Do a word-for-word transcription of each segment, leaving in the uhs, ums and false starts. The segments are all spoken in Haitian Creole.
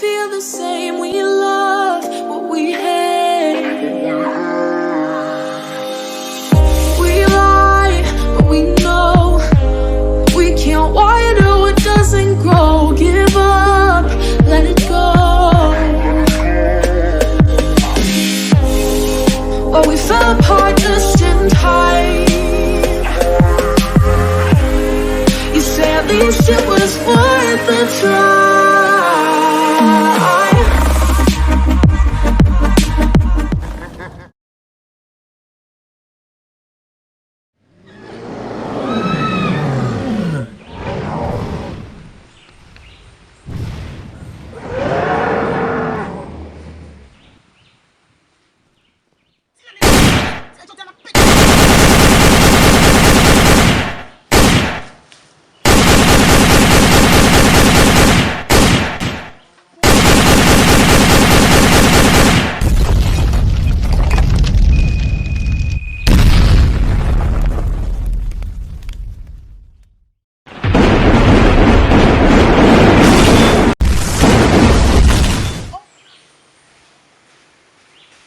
Feel the same, we love what we hate. We lie, but we know we can't water what doesn't grow. Give up, let it go. Well, we fell apart just in time. You say at least it was worth a try.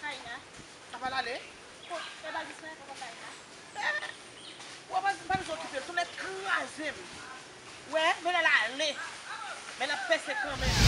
Kaina. Sa pa l ale? Bon, fè bal disparèt ankò Kaina. Eh, w ap pale, m pa bezwen okipe l, tounen kraze m. Wè, men l al ale. Men l ap pèse kanmenm.